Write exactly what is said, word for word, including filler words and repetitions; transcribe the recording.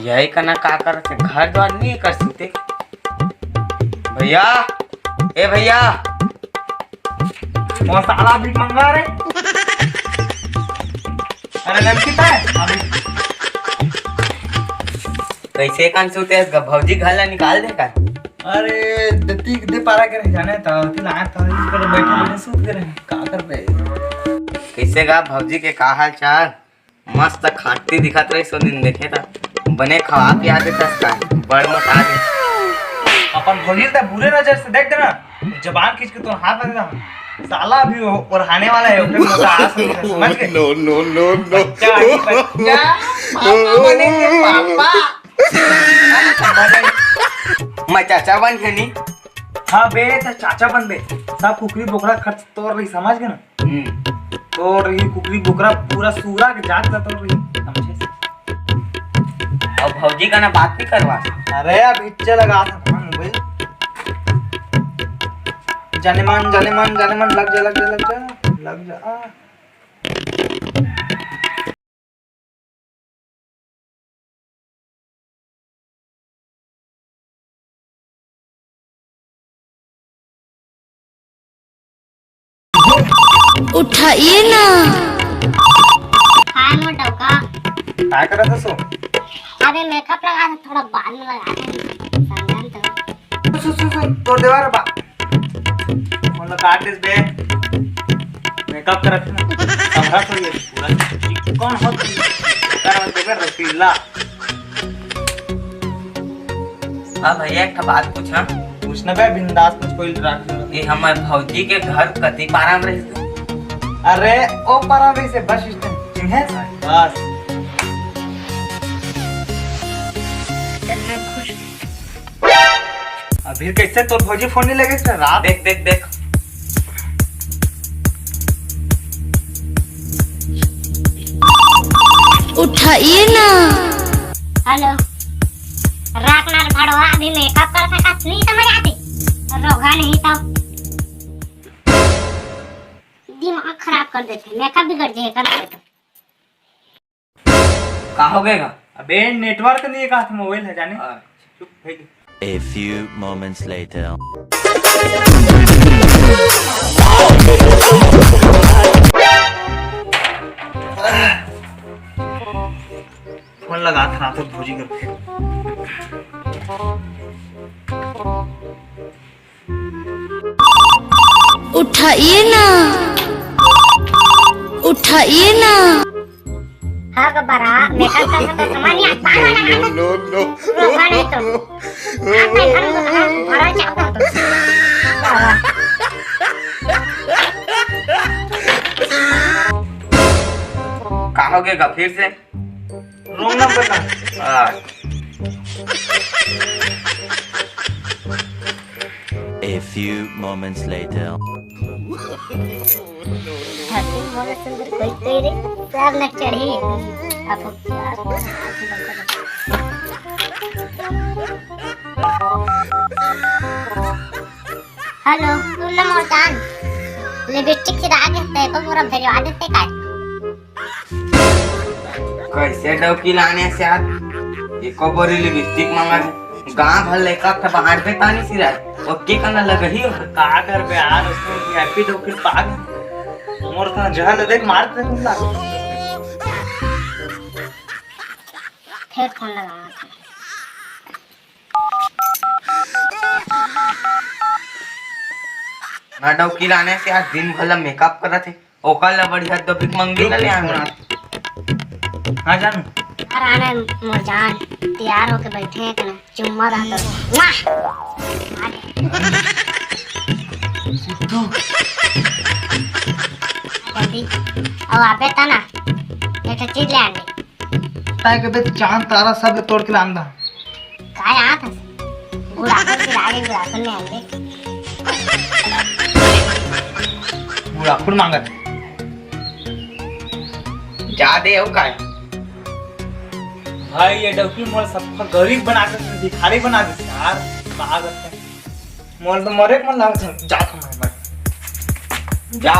यही कना का करत हे, घर द्वार नहीं कर सकते। भैया, ए भैया, कौन साला भीख मंगा रे? अरे लड़की है अभी। कैसे कान सूते हस ग-, भौजी घर ला निकाल दे का? अरे दती दे पारा के रह जाने त, ती लायक त इस पर बैठे बैठे सूत के रहे, का करबे? कैसे गा भौजी के का हाल चाल? मस्त खाटी दिखत रही सो दिन देखे त, बने खवा पिया देतस का, बड़ मोटा दे। अपन भौजी त बुरे नजर से देख देना, जबान खींच के तो हाथ लग जा। साला अभी वो ओढ़ाने वाला है, ओकरे मोटा आस नहीं है, समझ गए? No, no, no, no। बच्चा, बच्चा, पापा बनेंगे, पापा। मैं चाचा बन गया नी। हाँ बे, त चाचा बन बे। सब कुकरी बोकरा खर्च तोर रही, समझ गए ना? हम्म। तोर रही कुकरी बोकरा, पूरा सूरा के जात ला तोर रही, समझे? अब भौजी का ना बात भी करवा। अरे अब इच्चे लगा था मोबाइल। जाने मन, जाने मन, जाने मन, लग जा, लग जा, लग जा, लग जा। उठाइए ना। हाय मोर डौका। काय करत हस ओ? अबे मेकअप लगा था, थोड़ा बाद में लगा था। समझा तो। सुन, सुन, सुन, तोर देवर बा। मोला काट देस बे। मेकअप करत हे ना। कमरा तो ये पूरा। कौन हो तू? कर देबे रसीला। हाँ भैया, एक ठा बात पूछा। पूछना बे, बिंदास पूछ, कोई राख ले। ये हमर भौजी के घर कति पारा में रहिस? अरे, ओ पारा में से बस स्टैंड, चिन्हे? बस। अभी कैसे तोर भौजी फोन नहीं लगे? रात देख, देख, देख। उठाइए ना। हेलो। राख ना रे भड़वा, अभी मेकअप कर सकत नहीं, समझ आती? रोगा नहीं तो दिमाग खराब कर देथे, मेकअप बिगड़ जाए कर। का हो गए गा? अबे नेटवर्क नहीं है, कहा था मोबाइल है जाने। अच्छा। चुप, फेंक। A few moments later। Phone लगा था ना तो भौजी कर फेर। उठाइए ना, उठाइए ना। हाँ गब्बरा, मेकअप का तो सामान ही आज पान वाला। No, no, no। रोगा नहीं तो। आप नहीं खाने को तो भरा चाहता तो। का हो गया फिर से? Wrong number ना। हाँ। A few moments later। हसीन मोला सुंदर कोई कोई रे, सब न चढ़ी। अब हेलो, सुन ना मोर जान, लिपस्टिक सिरा देते को पूरा भेजवा देते का? कैसे डौकी लाने से यार, एको बोरी लिपस्टिक मंगा दे। गांव भर लेकर के बाहर पे तानी सिराय, ओके कना लगही हो। का करबे यार, उसमें वीआईपी डौकी पाग। मोर तो जहर दे देख, मार दे तुम लाग। फिर फोन लगावा था। ना डौकी लाने से आज दिन भर ला मेकअप करत हे। ओकर ला बढ़िया तो भीख मंगी ला ले आना। हाँ जानू। यार आने मोर जान, तैयार होके बैठे हैं कना, चुम्मा दा तो। वाह! सिद्धू। जल्दी। अब आबे ता ना, एक ठो चीज ले आने। ताय के बे चांद तारा सब ले तोड़ के लान दा। काय आत हस? गुड़ाखुर की रागे गुड़ाखुर में आंदे। गुड़ाखुर मांगत। जा दे अउ काय? भाई, ये डौकी मोला सफा गरीब बना के, भिखारी बना दे यार। का करते? मोला तो मरे के मन लागत हे। जा तो मैं, मैं। जा।